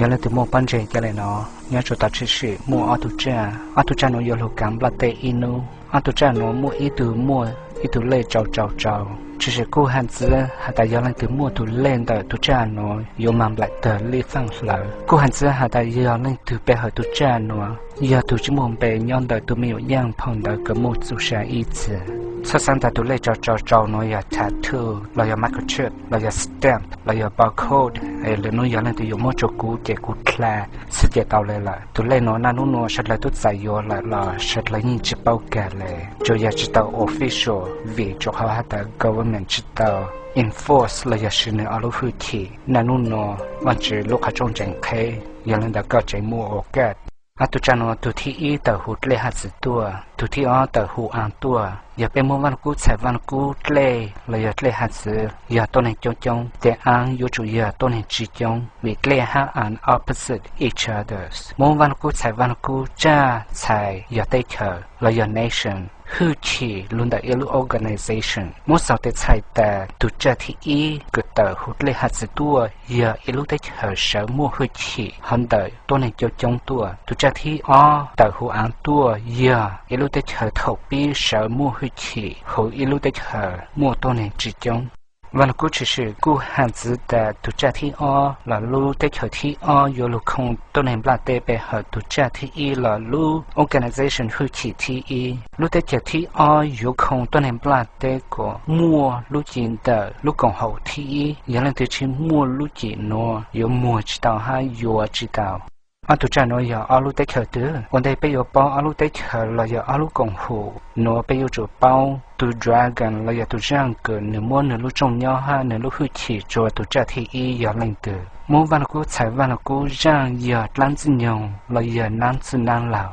Yog leej twg muaj pob ntseg ca le no, nyob rau tom tshwm sim muaj ob tug tsaj, ob tug tsaj nuav yuav lug kaav nplaj teb ib nub. Ob tug tsaj nuav muaj ib tug muaj ib tug lej tsau tsau tsau. Tshwm sim kuj has txwv has tas yog leej twg muaj tug lej ntawm tug tsaj nuav yuav mag nplaim tawg lij faaj hlawv. Kuj has txwv has tas yog leej twg pe hawm tug tsaj nuav yog tug tsi muaj npe nyob ntawm tug me nyuam yaaj phau ntawv kws muaj txuj sa ib txhis. Txhob xaav tas tug lej tsau tsau tsau nuav yog tattoo los yog microchip los yog stamp los yog barcode, lwm nub yog leej twg yuav muab rua kuv ces kuv dlha xwb ces tau le lawm. Tug lej nuav naj nub nuav sawv dlawg tub txais yuav lawm los sawv dlawg yeej tsi paub kag le. Tsuas yog tsi tau official vim rua qhov has tas government tsi tau enforce los yog siv nwg ob lub hwj chim. Naj nub nuav Vaajtswv lub qhov rooj tseem qheb, yog le ntawd koj tseem muaj ua kaj. Ob tug tsaj nuav tug thib ib tawm huv dlej haj txwv tuaj, tug thib ob tawm huv aav tuaj. Yog peb muab Vaaj Lug Kub txhais Vaaj Lug Kub dlej los yog dlej haj txwv yog tuab neeg coob coob, tes aav yuav tsum yog tuab neeg tsi coob, vim dlej hab aav opposite each others. Muab Vaaj Lug Kub txhais Vaaj Lug Kub, tsaj txhais yog teb chaws los yog nation, hwj chim lug ntawm ib lub organization. Muab xaus tes txhais tas tug tsaj thib ib kws tawm huv dlej haj txwv tuaj yog ib lub teb chaws sawv muaj hwj chim hov ntawm tuab neeg coob coob tuaj. Tug tsaj thib ob tawm huv aav tuaj yog ib lub teb chaws thaum pib sawv muaj hwj chim huv ib lub teb chaws muaj tuab neeg tsi coob. Vaaj Lug Kub tshwm sim kuj has txwv tas tug tsaj thib ob los lub teb chaws thib ob yuav lug khoo tuab neeg nplaj teb pe hawm tug tsaj thib ib los lub organization hwj chim thib ib. Lub teb chaws thib ob yuav khoo tuab neeg nplaj teb kuas muaj lub cim ntawm lub koom haum thib ib. Yog leej twg tsi muaj lub cim nuav yuav muag tsi tau hab yuav tsi tau. Ob tug tsaj nuav yog ob lub teb chaws twg? Ua ntej peb yuav paub ob lub teb chaws los yog ob lub koom haum nuav, peb yuav tsum paub tug dragon los yog tug zaaj kws nwg muab nwg lub rooj nyob hab nwg lub hwj chim rua tug tsaj thib ib yog leej twg. Muab Vaaj Lug Kub txhais Vaaj Lug Kub, zaaj yog dlaab ntxwg nyoog los yog naab txwj naab laug.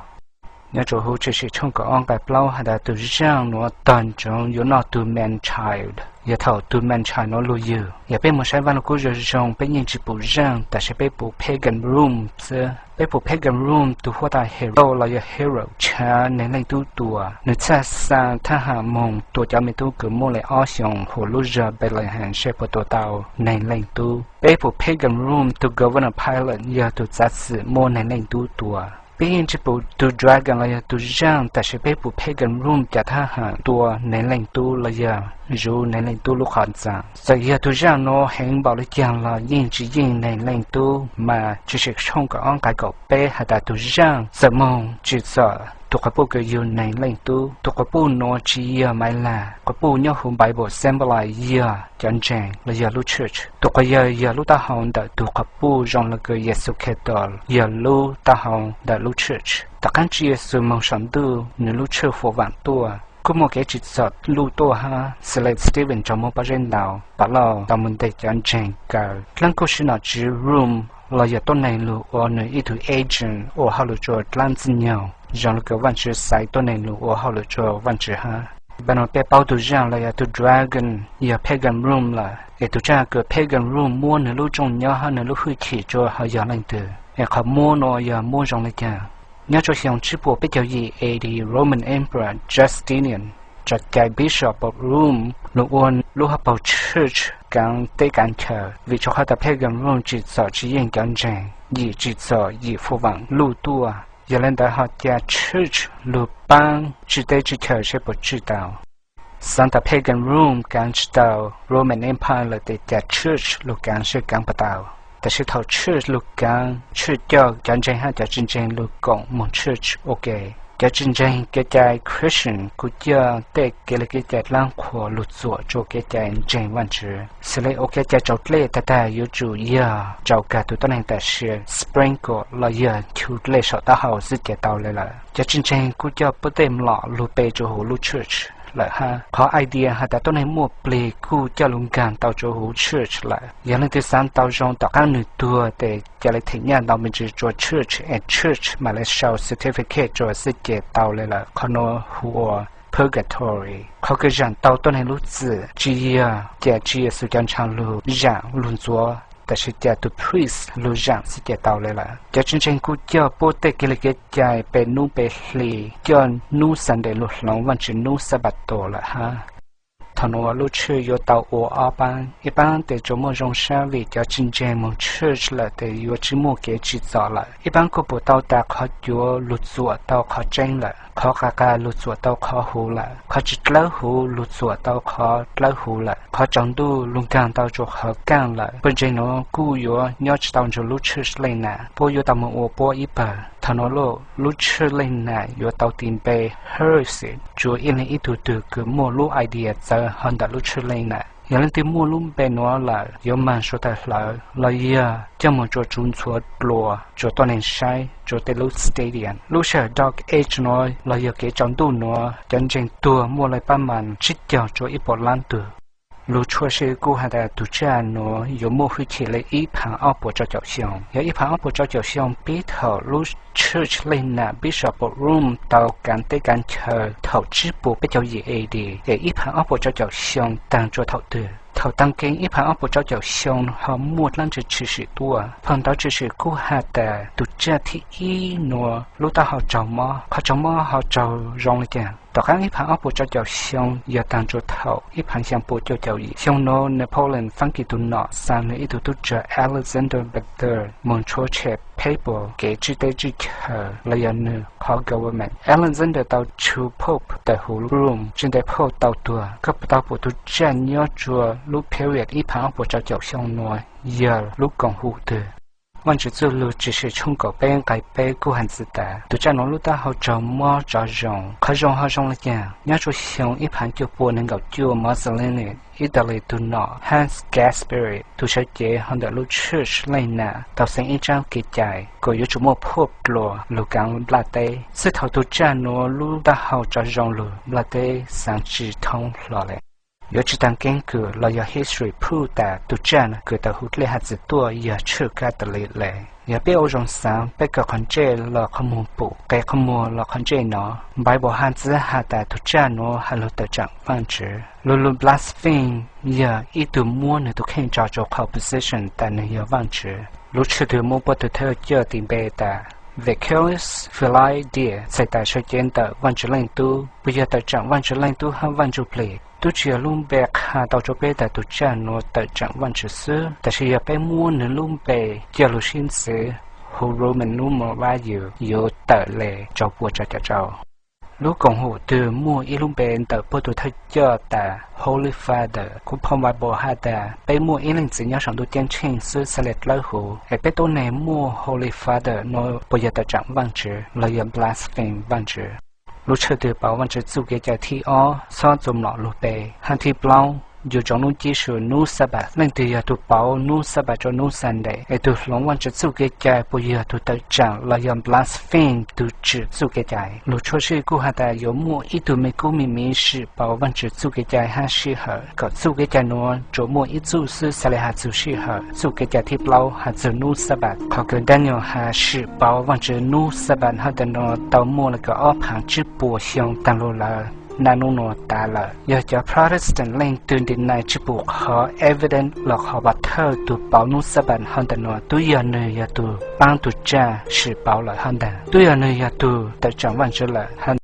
Nyob rua huv tshwm sim tshooj kaum ob nqai plaub has tas tug zaaj nuav tog ntsoov yuav noj tug man child, yog thaum tug man child nuav lug ywg. Yog peb moog saib Vaaj Lug Kub zoo zoo peb yeej tsi pum zaaj, tab sis peb pum pagan Rome xwb. Peb pum pagan Rome tug huab tais Herod los yog Herod tshav Neeg Leej Tub tua, nwg txhaj xa thab ham moog tua cov me tub kws muaj le ob xyoos huv lub zog Bethlehem seb puas tua tau Neeg Leej Tub. Peb pum pagan Rome tug governor Pilate yog tug txav xwm muab Neeg Leej Tub tua. Peb yeej tsi pum tug dragon los yog tug zaaj, tab sis peb pum pagan Rome cov thab ham tua Neeg Leej Tub los yog zuv Neeg Leej Tub lub qhov ntxaa. Txawm yog tug zaaj nuav heev npaum le caag los yeej tsi yeej Neeg Leej Tub, mas tshwm sim tshooj kaum ob nqai kaum peb has tas tug zaaj txawm moog tsim txom tug quas puj kws yug Neeg Leej Tub. Tug quas puj nuav tsi yog Maiv Lag. Quas puj nyob huv Bible symbolize yog cov ntseeg los yog lub church. Tug quas yawg yog lub taub hau ntawm tug quas puj zoo le kws Yexus Khetos yog lub taub hau ntawm lub church. Tom qaab Tswv Yexus moog saum ntuj, nwg lub church huam vaam tuaj, kuj muaj kev tsim txom luj tuaj hab, xws le Stephen raug muab pob zeb ntaus, Povlauj tau moog ntes cov ntseeg kaw. Dlaab kuj sib nom tswv Rome los yog tuab neeg lug ua nwg ib tug agent ua hauj lwm rua dlaab ntxwg nyoog zoo le kws Vaajtswv xaiv tuab neeg lug ua hauj lwm rua Vaajtswv hab. Peb paub tug zaaj los yog tug dragon yog pagan Rome lawm, es tug tsaj kws pagan Rome muab nwg lub rooj nyob hab nwg lub hwj chim rua hov yog leej twg, es qhov muab nuav yog muab zoo le caag? Nyob rua xyoo tsib puas peb caug yim A D, Roman Emperor Justinian tso cai Bishop of Rome lug ua lub hauv paug church kaav teb kaav chaw, vim rua qhov tas pagan Rome tsim txom tsis yeej cov ntseeg, yim tsim txom yim huam vaam luj tuaj. Yog le ntawd ho ca church lug paab tswj teb tswj chaw seb puas tswj tau. Xaav tas pagan Rome kaav tsis tau Roman Empire lawm tes ca church lug kaav seb kaav puas tau. Tab sis thaum church lug kaav, church coj cov ntseeg hab cov tsis ntseeg lug koom moog church ua ke. Cov tsis ntseeg kev cai Christian kuj coj tej kev li kev cai dlaab qhuas lug txuam rua kev cai ntseeg Vaajtswv. Xws le ua kev cai rau dlej tag tag yuav tsum yog rau kag tug tuab neeg tam sim sprinkle los yog nchu dlej saum taub hau xwb ces tau le lawm. Cov tsis ntseeg kuj coj puab tej mlom lug pe rua huv lub church lawm hab. Qhov idea has tas tuab neeg muaj plig kuj coj lug nkaag tau rua huv church lawm. Yog leej twg xaav tau zoo tom qaab nwg tuag tes ca le them nyaj ntau me ntsis rua church es church mam le sau certificate rua xwb ces tau le lawm. Qhov nuav hu ua purgatory. Qhov kws zaam tau tuab neeg lub txim tsis yog ca Tswv Yexus cov ntshav lug zaam lug ntxuav, tab sis ca tug priest lug zaam xwb ces tau le lawm. Cov tsis ntseeg kuj coj puab tej kev li kev cai pe nub pe hli, coj nub Sunday lug hloov Vaajtswv nub Sabato lawm hab. Thaum no lub tshwj yuav tau ua ob paab, ib paab tes tsuas muaj zoo sab vim cov tsis ntseeg moog church lawm tes yuav tsis muaj kev tsim txom lawm. Ib paab kuj pum tau tas qhov cuav lug txuam tau qhov tseeb lawm, qhov qas qas lug txuam tau qhov huv lawm, qhov tsis dlawb huv lug txuam tau qhov dlawb huv lawm, qhov tsaus ntuj lug nkaag tau rua qhov kaaj lawm. Puj ntseeg nuav kuj yuav nyob tsis tau nrug lub tshwj leej nam, puab yuav tau moog ua puab ib pawg. Thaum no lub tshwj leej nam yuav tau tis npe heresy, tsuas ib leeg ib tug twg kws muaj lub idea txawv hov ntawm lub tshwj leej nam. Yog leej twg muaj lub npe nuav lawm yuav maag suav tawg hlawv los yog coj moog rua tsuv ntxhuav dlua, tsuas tuab neeg saib, tsuas tej lub stadium. Lub sij hawm dark age nuav los yog kev tsaus ntuj nuav cov ntseeg tuag muaj le pab mas tsib caug rua ib puas laab tug. Lug tshua sij kuj has tas tug tsaj nuav yuav muaj hwj chim le ib phav ob puas rau caum xyoo. Yog ib phav ob puas rau caum xyoo pib thaum lub church leej nam Bishop of Rome tau kaav teb kaav chaw thaum tsib puas peb caug yim A D, es ib phav ob puas rau caum xyoo taag rua thaum twg? Thaum taag kev ib phav ob puas rau caum xyoo ho muaj dlaab tsi tshwm sim tuaj? Phau ntawv tshwm sim kuj has tas tug tsaj thib ib nuav lub taub hau raug mob. Qhov raug mob ho raug zoo le caag? Tom qaab ib phav ob puas rau caum xyoo yog taag rua thaum ib phav xyaa puas cuaj caum yim. Xyoo nuav Napoleon Faabkis tug nom xaa nwg ib tug tub rog Alexander the Third moog tshuav tshem papal kev tswj teb tswj chaw los yog nwg qhov government. Alexander tau tshu pope tawm huv Rome, tsi ntev pope tau tuag. Koj puas tau pum tug tsaj nyob rua lub period ib phav ob puas rau caum xyoo nuav yog lub koom hum twg? Vaajtswv txuj lug Tshwm Sim tshooj kaum peb nqai peb kuj has ntxiv tas tug tsaj nuav lub taub hau raug mob rov zoo. Qhov zoo ho zoo le caag? Nyob rua xyoo ib phav cuaj puas neeg nkaum cuaj, Mussolini, Italy tug nom, Hans Gasperi, tug sawv cev hov ntawm lub church leej nam tau xeev ib tsaab kev cai kuas yuav tsum muaj pope dlua lug kaav nplaj teb. Txij thaum tug tsaj nuav lub taub hau rov zoo lug, nplaj teb xaav tsi thoob hlo le. Yuav tsi taag keeb kws los yog history prove tas tug tsaj kws tawm huv dlej hav txwv tuaj yog tshwj Catholic le. Yog peb ua zoo xaav, peb kaw qhov ntsej los qhov muag pum, qe qhov muag los qhov ntsej nov. Bible has ntxiv has tas tug tsaj nuav has lug tawm tseem Vaajtswv. Lug lug blaspheme yog ib tug muab nwg tug kheej tso rua qhov position tas nwg yog Vaajtswv. Lub tshwj twg muab puab tug thawj coj tis npe tas vicarius filii Dei, txhais tas sawv cev ntawm Vaajtswv Leej Tub, puas yog tawm tseem Vaajtswv Leej Tub hab Vaaj Ntsuj Plig? Tub tsi yog lub npe qha tau rua peb tas tug tsaj nuav tawm tseem Vaajtswv xwb, tab sis yog peb muab nwg lub npe coj lug sib ntxiv huv Roman numeral values yuav tawm le rau puas rau caum rau. Lub koom hum twg muaj ib lub npe ntawm puab tug thawj coj tas Holy Father? Kuv phau Bible has tas peb muaj ib leej txiv nyob sau ntuj ceeb tsheej xwb xaav le dlawb huv, es peb tuab neeg muaj Holy Father nuav puas yog tawm tseem Vaajtswv los yog blaspheme Vaajtswv? Lub tshwj twg pauv Vaajtswv txuj kev cai thib ob txhob txua mlom lug pe? Hab thib plaub, yug tsoom nub cib sum nub Sabat, leej twg yog tug pauv nub Sabat rua nub Sunday, es tug hloov Vaajtswv txuj kev cai puas yog tug tawm tseem los yog blaspheme tug tswm txuj kev cai? Lug tshua sij kuj has tas yuav muaj ib tug me kub me miv sim pauv Vaajtswv txuj kev cai hab sij hawm, kom txuj kev cai nuav tsuas muaj ib txuj xwb xaav le has txug sij hawm. Txuj kev cai thib plaub has txug nub Sabat. Qhov kws Daniel has sim pauv Vaajtswv nub Sabat hab ntawm nuav tau muaj le kaum ob phav tsib puas xyoo taag lug lawm, naj nub nuav tav lawm. Yog cov Protestant leej twg deny tsi pum qhov evidence los qhov pov thawj tug pauv nub Sabat hab ntawm nuav, tub yog nwg yog tug paab tug tsaj sim pauv lawm hab ntag, tub yog nwg yog tug tawm tseem Vaajtswv lawm hab.